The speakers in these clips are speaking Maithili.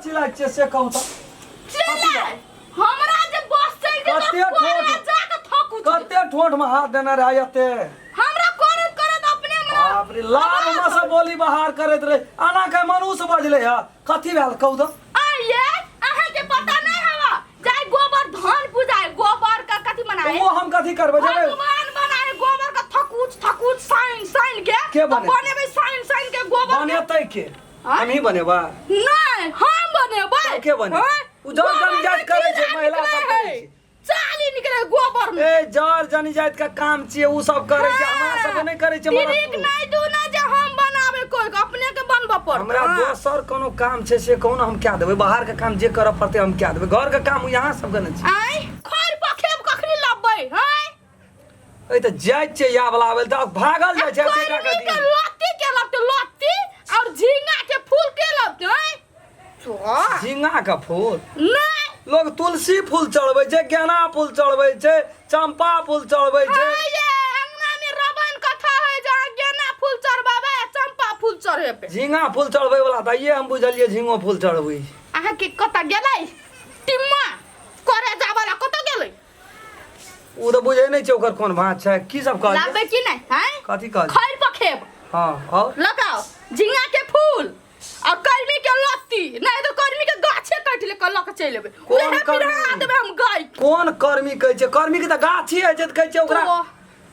चिल्लाइ छियै से कहू तऽ? चिल्लाय हमरा जे बस चलि जेतै, कते कोरा ठोक? जा के थकू। कते ठोंठ में हाथ देने रहे एते? हमरा करैत करैत अपने मने बाप रे, लाभ में से बोली बहार करैत रहे, आना के मनुष्य बजले है। कथी भेल, कहू तऽ? आइए, अहाँ के पता नहीं हवा जाय गोबर धन पूजाए, गोबर का कथी बनाए? वो हम कथी करबै जेबै? भगवान बनाए गोबर का, थकुच थकुच साइन साइन के। के तो बने? बनेबै साइन साइन के गोबर के। बनेतै के? आँय? हमही बनेबै? नहीं, हम बनेबै। तब के बने? आँय? उ जर गोबर जन जाइत में करै छै, कीड़ा महिला सब निकलै करै है। छै। चाली निकले गोबर में। ए, जर जनी जाइत के काम छियै, उ सब करै छै, हमरा सबके नहि करै छै मरद तिरिक पुरुष। नहीं दू ना जे हम बनाबे, कोई के अपने के बनबऽ पड़तै। हमरा दोसर कोनो काम छै से कहू ने, हम कए देबै। बाहर के काम जे करऽ पड़तै हम कए देबै, घर के काम यहाँ सबके ने छै। आँय, खैर पखेब कखनी लबबै हैं? ए, तऽ जाइ छियै या वाला आबै तऽ भागल जाइ छै एतेक टाका कर्मी के दिन। लत्ती के लबते लत्ती और झींगा के फूल के लबते हैं? झींगा के फूल? नहीं। लोग तुलसी फूल चढ़बै छै, गेना फूल चढ़बै छै, चंपा फूल चढ़बै छै। हाँ, ये अंगना में रबन कथा है जहाँ गेना फूल चढ़बाबे आ चंपा फूल चढ़ेबे। झींगा फूल चढ़बै वाला तऽ ये हम बुझलियै झींगो फूल चढ़बै छै। अहाँ के कतऽ गेलै टिम्मा करे जावला, कतऽ गेलै? ओ तऽ बुझै नहि छै ओकर कोन भात छै। की सब कहलियै? लाबे कि नहीं हैं? कथी कहलियै? खैर पखेब। हँ, और? लगाओ झिंगा के फूल और कर्मी के लत्ती, नहीं तो कर्मी के गाछे काटि ले के लऽ के चलि एबै। कोन उहे कर्मी? पिरहा देबै हम गाय के। कोन कर्मी कहै छै? कर्मी के तऽ गाछी होइ छै तऽ कहै छै ओकरा।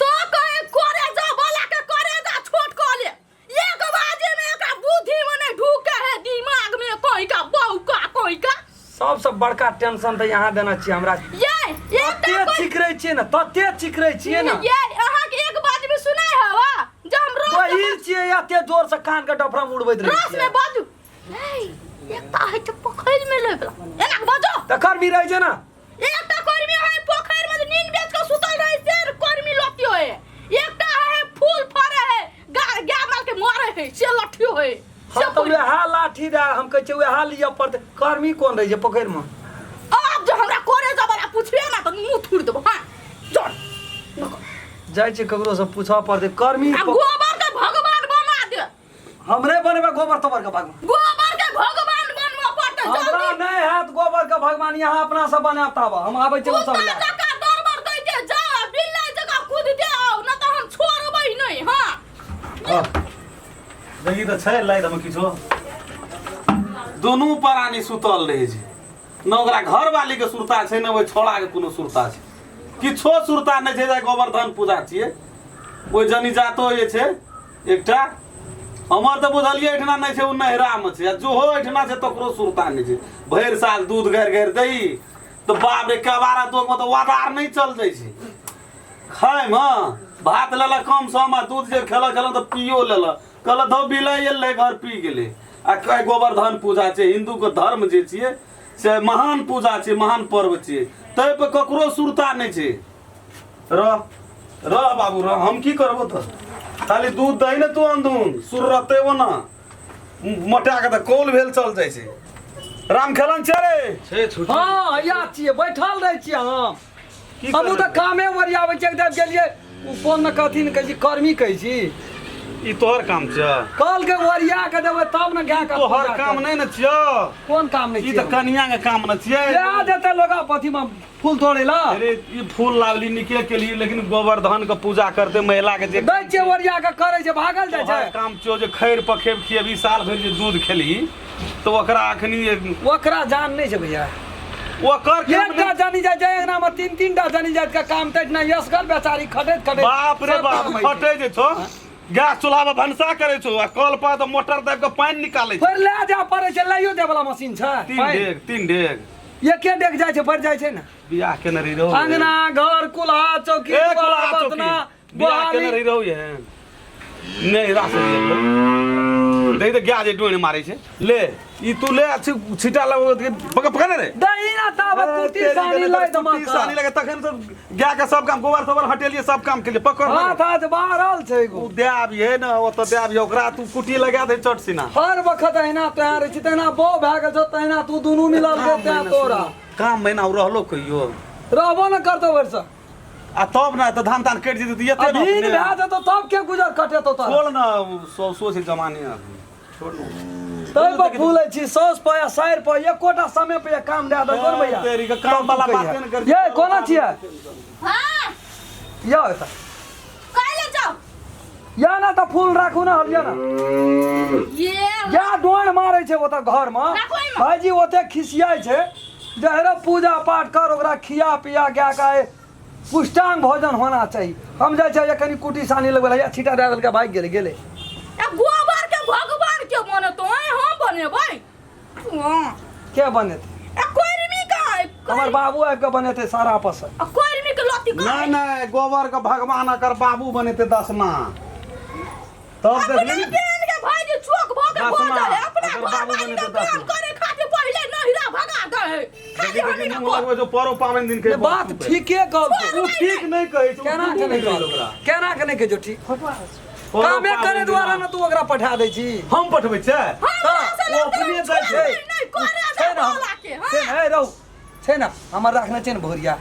तो कहे करे जा वाला के करे जा छोट कऽ ले। एक बाजे में एकरा बुद्धि में नहीं ढुके है दिमाग में, कहीं का बहू का कहीं का। सबसँ बड़का टेंशन तऽ यहाँ देने छियै हमरा। ये एकटा तते कोई चिकरै छियै ने, तते चिकरै छियै ने। ये अहाँ के एक बात भी सुनाय हवा जे हम रस में बहिर छियै, एते जोर से कान के डफरम उड़बैत रहै रस छियै। में बाजू नहीं, एकटा है छै पोखरि में ले बला, एना के बाजू। तऽ कर्मी रहै छै ने। एकटा कर्मी है पोखरि में जे नींद बेच के सुतल रहे से कर्मी लत्ती होए, एकटा है फूल फड़े है गाय माल के मारे है से लट्ठी होए। हम तऽ वएह लाठी दए हम कहै छियै, वएह लिअ पड़तै। कर्मी कोन रहै छै पोखरि मे? आब जो हमरा करे जबरा पूछबे ना तऽ मुंह थूर देबो। हां, चल। जाइ छियै, ककरो से पूछऽ पड़तै कर्मी। आ गोबर के भगवान बना दे। हमरे बनेबै गोबर तोबर के भगवान? गोबर के भगवान बनबऽ पड़तै हमरा जल्दी। नहि हैत गोबर के भगवान, यहाँ अपना सब बनायब तब हम आबै छियै ओ सब कुत्ता लए। जकाँ दरबर दैते जाओ आ बिल्ला जकाँ कूदते आओ, न तऽ हम छोड़बै नहि। हाँ। आह, देखी तऽ छै लाइट मे किछो। दुनू प्राणी सुतल रहै छै न, ओकरा घरवाली के सुरता छै ने ओहि छौड़ा के कोनो सुरता छै, किछो सुरता नहि छै। जे गोवर्धन पूजा छियै, ओहि जनीजातो जे छै एकटा हमर तऽ बुझलियै एहिठिना नहि छै, ओ नैहरामे छै, आ जोहो एहिठिना छै तकरो सुरता नहि छै। भरि साल दूध गारि गारि दही तऽ बाप रे, कबारा दोगमे तऽ वादार नहि चल जाइ छै। खायमे भात लेलक कम सम आ दूध जे खेलक खेलक तऽ पियो लेलक, कहलक धौ बिलाइ एलै घर, पी गेलै। आ आइ गोवर्धन पूजा छै, हिन्दूके धर्म जे छियै से महान पूजा छै, महान पर्व छियै, ताहिपर ककरो सुरता नहि छै। रह रह बाबू रह, हम की करबो तऽ खाली दूध दही ने तू अंधून सुर रहते वो ना मोटा के तऽ कौल भेल चल जाइ छै। राम खेलन छै रे? छै छुट्टी। हँ, हैया छियै, बैठल रहै छियै हम। की हमहूँ तऽ करबै? कामे ओरियाबै छियै। एकदम गेलियै, ओ कोन ने कथी ने कहै छी, कर्मी कहै छी। ई तोहर काम छ? कहलकै ओरिया के देबै तब ने गाय के तोहर पूजा काम करबै। नहि ने छियौ। कोन काम नहि ई छियै? तऽ कनिया के काम ने छियै। लए जेतै लोग अथी मे फूल तोड़ै ला। अरे, ई फूल लावली निके के लिए, लेकिन गोवर्धन के पूजा करते महिला के जे दै छियै ओरिया के, करै छै, भागल जाइ तोहर छै। काम छियौ जे खैर पखेब खियेबी, साल भरि जे दूध खेलही तऽ ओकरा अखनी ओकरा जान नहि छै भैया। ओकर काम एकटा नहि- जानी जाइ छै अंगना मे, तीन तीन टा जानी जाइत के काम तै ना यसगर बेचारी खटैत खटैत बाप रे सब बाप। काम होइ छै। खटे जे छौ, गैस चूल्हा पर भनसा करे छौ आ कल पर तऽ मोटर दाबि के पानि निकालै छौ। फेर लए जाय पड़ै छै, लैयो दे वाला मशीन छै। तीन पानि। डेग, तीन डेग। एके डेग जाइ छै, बढ़ि जाइ छै ने। बियाह केने रही रहो? अंगना घर कुल्हा चौकी ए दुआर, कुल्हा चौकी बतना बियाह केने बोहाली। रही रहो एहन नहि रास देख तऽ गाय जे डोनि मारै छै। ले ई तू ले छिटा लग पकड़ पकड़ ने रे। दही ना ताब कुर्ती सानी लै दमा। कुर्ती सानी लगे तखन तऽ गाय के सब काम, गोबर तोबर हटेलिए, सब काम केलिए, पकड़ ने। हाथ हाथ बाहरल छै एगो। ओ दए आबिहे ने, ओतऽ दए आबिहे ओकरा, तू कुटी लगा दे चट सिना। हर वखत अहिना तोहाँ रहै छी, तहिना बौ भए गेल छौ, तहिना तू दुनू मिलल के तैं तोरा काम महीना ओ रहलो कहियो। रहबो न करतौ भरिसँ। आ तब ने तऽ धान तान कटि जेतै तऽ एतै ने अधीन अपने। भए जेतौ तब के गुजर कटेतौ तोरा? छोड़ ने, ओ सब सोच जमाने आदमी, छोड़ ने। तै पर फूलै छी सौस पर या साइर पर एकोटा समय पर काम दए दो कोन भैया तेरी के काम वाला बाते न कर। ये कोना छियै? हाँ। या एतऽ। काहे जाओ? या ना तऽ फूल राखू ना हलिया ना। ये या डोन मारै छै ओतऽ घर में। राखू एहिमे। भाईजी ओते खिसियाइ छै जहरे पूजा पाठ कर ओकरा खिया पिया के का पुष्टांग भोजन होना चाही। हम जाइ छियै कनि कुटी सानी लगबै लए, छीटा दए देलकै भागि गेलै गेलै। ए गोबर के भगवान के बनेतो ऐ हम बनेबै। हाँ। के बनेतै? ए कोरमी का हमर बाबू आबि कऽ बनेतै सारा आपस। आ कोरमी के लत्ती का नहीं नहीं, गोबर के भगवान अकर बाबू बनेते दसमा। तब अपने देखली बहन के भाईजी चोक भ के दसमा। भऽ जाए अपना अगर घर बाबू वाली बने के तो काम दसमा। करे खातिर पहिले नहिरा भगा दे है। खाली देखी हमनी देखी के मुँह लगबै जो परो पाबनि दिन के बात ठीके कहलकै। तू ठीक नहीं कहै छौ। केना के नहीं कहल ओकरा। केना के नहीं कहै छौ ठीक? परो कामे पाबनि करे दिना। दुआरे ने तू ओकरा पठा दै छी। हम पठबै छै। हमरा से ओ लगतै अपने हम जाइ छै। छोड़बै नहि करे छै दे ने हम- वाला के। छै हाँ। ने, हे रहू छै ने हमर राखने छै ने भोरिया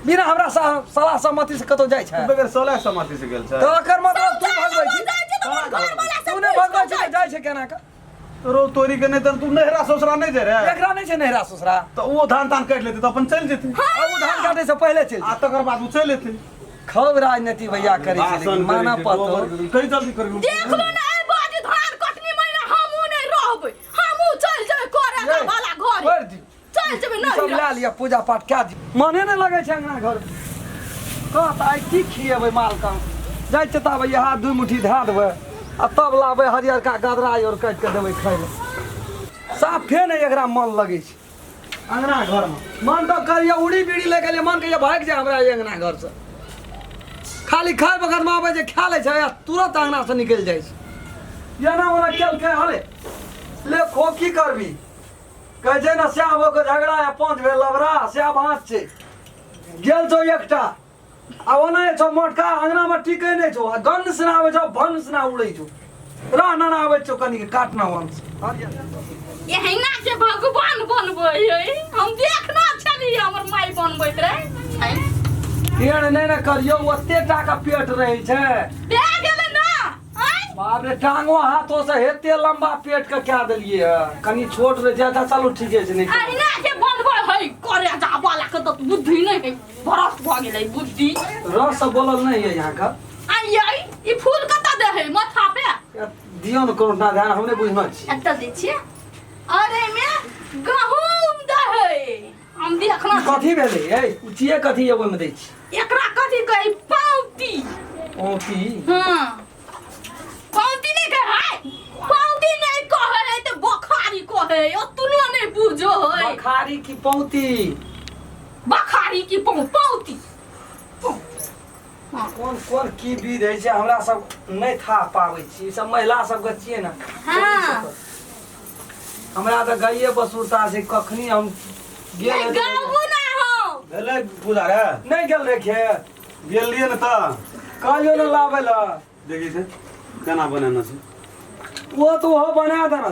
बिना हमरा सलाह सहमति से कतौ जाइ छै। तू बगैर सलाह सहमति से गेल छै। तऽ एकर मतलब तू भगबै छी। जाइ छै तऽ अपन घर वाला से तू नहि पूछि भगबै कऽ छी तऽ जाइ छै केना कऽ? रो तोरी के नहि तऽ तू नहिरा ससुरा नहि जाइ रे। एकरा नहि छै नहिरा ससुरा। तऽ ओ धान तान काटि लेतै तऽ अपन चलि जेतै। आ ओ धान काटै से पहिले चलि आ तकर बाद ओ चलि एतै। खूब राजनीति भैया करै छै भाषण लेकिन करै मानऽ छै, पड़तौ। गोबर कहि जल्दी करी। देख लो ना ए बाजी धान कटनी महीना हमहूँ नहि रहबै, हमहूँ चलि जेबै करे ये, वाला घर। छोड़ि दियौ। चलि जेबै ई सब नहिरा। लए लिअ पूजा पाठ कए दियौ। मने नहि लगै छै अंगना घर। कह तऽ आइ की खिएबै मालके? जाइ छियै तऽ आब इएह दू मुट्ठी धए देबै आ तब लाबै हरियरका गदरा आओर काटि कऽ देबै खाय लए। साफे नहि एकरा मन लगै छै अंगना घरमे। मन तऽ करैए उड़ी बीड़ी लए गेलियै, मन कहैए भागि जाय हमरा एहि अंगना घरसँ। खाली खाय बखतमे आबै छै खा लै छै आ तुरन्त अंगनासँ निकलि जाइ छै। एना ओना केलकै अरे ले खो की करबी? कहै छै ने श्याम के झगड़ा या पाँच भेल लबरा श्याम हाथ छै गेल छौ एकटा आ ओना छौ मोटका अंगना में टिकै नहि छौ आ गन सना आबै छौ भन सना उड़ै छौ रह ना आबै छौ कनिक काटना वंश। एहिना के भगवान बनबै है हम देखना छलियै हमर माय बनबैत रहै। पेड़ नहि ने करियौ ओते टा के पेट रहै छै। दे गेलै ना। आँय? बाप रे टांगो हाथो से हेते लंबा पेट के क्या देलियै है कनी छोट रहे छै। अच्छा चलू ठीके छै। नहीं एहिना के बनबै है करे जा वाला के तऽ बुद्धि नहि है भ्रष्ट भऽ गेलै बुद्धि। रस से बोलल नहीं है यहाँ का। आइ ई फूल कतऽ दे है माथा पे? दियौ ने कोनो ना ध्यान हम नहि बुझना छी। एतऽ दै छियै। और एहिमे गहूम दे है हम देखना। कथी भेलै ए उचिए कथी एगो में दै छी? एकरा कथी कहै पाउती। पाउती? हाँ पाउती नहीं कहै है पाउती नहीं कहै है तऽ बखारी कहै है ओतनो नहीं बुझो है। बखारी की पौती? बखारी की पाउती। कोन कोन की विध होइ छै हमरा सब नहि था पाबै छी। ई सब महिला सबके छियै ने। हाँ। हमरा तऽ गाइए बसुरता छै कखनी हम गेल नहीं हेतै। गाबू ना हो भेलै पूजा रे? नहि गेल रे खेत। गेल रहियै ने तऽ कहलियौ ने लाबै लए। देखी छै केना बनेने छै। ओ तऽ ओहो बना देना।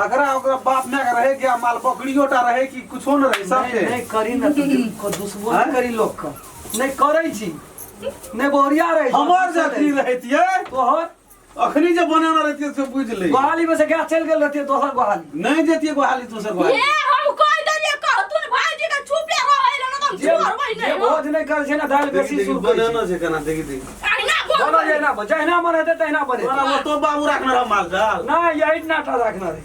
अकरा ओकरा बाप माय के रहे गया माल बकरियो टा रहे कि कुछो न रहे सबके। नहीं करी ने तू दुसबो नहीं आँय? करी लोक के नहीं करै छी नहीं बोरिया रहे हमर जे अखनी रहतियै तोहर अखनी जे बनेने रहतियै से बुझि ले। गोहाली में से गाय चलि गेल रहतियै दोसर गोहाली। नहीं जतियै गोहाली दोसर गोहाली। ये हम कह देलियै कहतुन भाईजी के चुपे रहै लए न तऽ हम जे छोड़बै जे नहि हम। भोज नहीं करै छै ने दालि देखी बेसी देखी सुरकै छै। बनेने छै केना देखी देखी। अहिना बोलो बनबै जहिना जहिना मन हेतै तहिना बनेतै। तोरा ओतो बाबू राखने रह माल जाल। नहीं यही नाटा रखना रहे।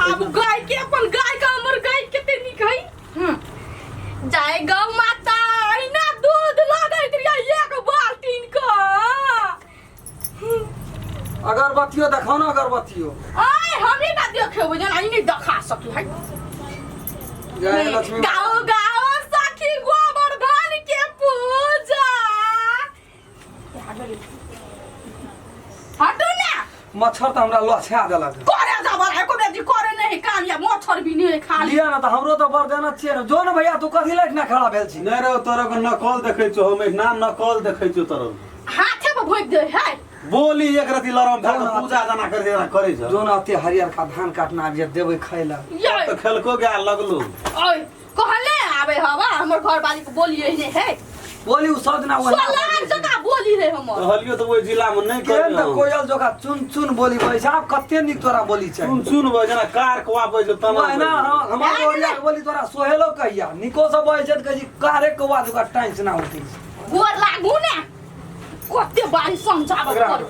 आब गाय के अपन गाय के हमर गाय कते नीक है। जय गौ माता अहिना दूध लगैत रहियै एक बाल्टीन के। अगरबत्तियो देखाउ ने अगरबत्तियो। आय हमही ना देखेबै जन आई नहीं देखा सकी है। जय लक्ष्मी। गाओ गाओ सखी गोवर्धन के पूजा। हटू ना। मच्छर तऽ हमरा लछा देलक। करे जाबर एको बेटी करे नहीं काम या मच्छर भी नहीं खाली। लिअ ने तऽ हमरो तऽ बरदेना छियै ने। जो ने भैया तू कथी लए ना खड़ा भेल छी? नहीं रे तोरा के नकल देखै छौ हम एहिना नकल देखै छौ तोरा। हाथे पर भोंकि दे है। बोली एक रति लरम भए कऽ पूजा जना करै छै, एना करै छै। जो ने अते हरियर का धान काटना आबि जायत देबै खाय लए। ये तऽ खेलको गया लगलो। ओए कहले आबे हवा हमर घर वाली के बोलिए नहीं है। बोली उ सब दिना ओहिना सोलार जका बोली बोली है हमर। कहलियो तऽ ओहि जिला मे नहि केहन तऽ करियौ। कोयल जोका चुन चुन बोली बजै छै, आब कते नीक तोरा बोली छै। चुन चुन बजै जेना कार कौआ बजै तना। ओहिना हमर ओरिया के बोली तोरा सोहेलो कहिया निको से बजै छै तऽ कहै छी कारे कौआ जोका टाइम से ना उठै छै। गोर लागू ने, कते बारी समझाबऽ ओकरा कर,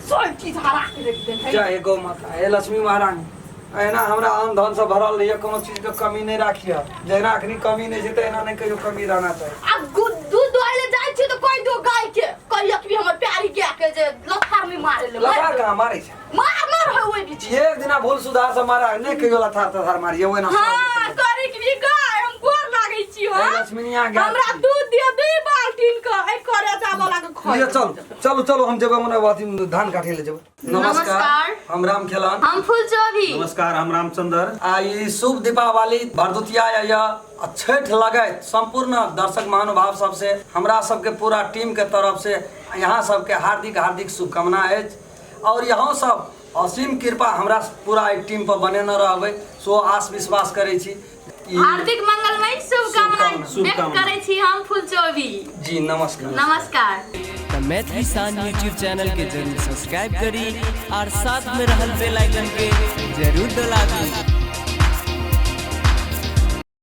सब चीज हरा के रख दे है। जय गौ माता, हे लक्ष्मी महारानी, एहिना हमरा अन्न धन से भरल रहिए, कोनो चीज के कमी नहि राखिए। जहिना अखनी कमी नहि छै तहिना नहि कहियो कमी रहना चाही। आ दूध दुआरे ले जाइ छी तऽ कहि दो गाय के, कहियो कि हमर प्यारी गाय के जे लथार नहि मारे ले। लथार कहाँ मारै छै? मार मार है ओहि बीच। एक दिना भूल सुधार से मारा, नहि कहियो लथार तथार मारिए ओहिना। हाँ करे कि भी गाय, हम गोर लागै छी हो। हे लक्ष्मीनिया गाय। हमरा दूध दिअ दुई बाल्टीन के, एहि करे जाबऽ लागे खै। लिअ चलू चलू चलू, हम जेबै मने अथी धान काटै लए जेबै। नमस्कार, हम राम खेलन। हम फूल चौभी। नमस्कार, हम रामचंद्र। आ ई शुभ दीपावली, भरदुतिया या आ छठि लगैत संपूर्ण दर्शक महानुभाव सबसे हमरा सबके पूरा टीम के तरफ से यहाँ सबके हार्दिक हार्दिक शुभकामना अछि। और यहाँ सब असीम कृपा हमरा पूरा एहि टीम पर बनेने रहबै, सो आस विश्वास करै छी। हार्दिक मंगलमय शुभकामना व्यक्त करै छी हम फूल चौबी जी। नमस्कार। नमस्कार। तऽ मैथिली शान यूट्यूब चैनल के जरूर सब्सक्राइब करी और साथ में रहल बेल आइकन के जरूर दबा दी।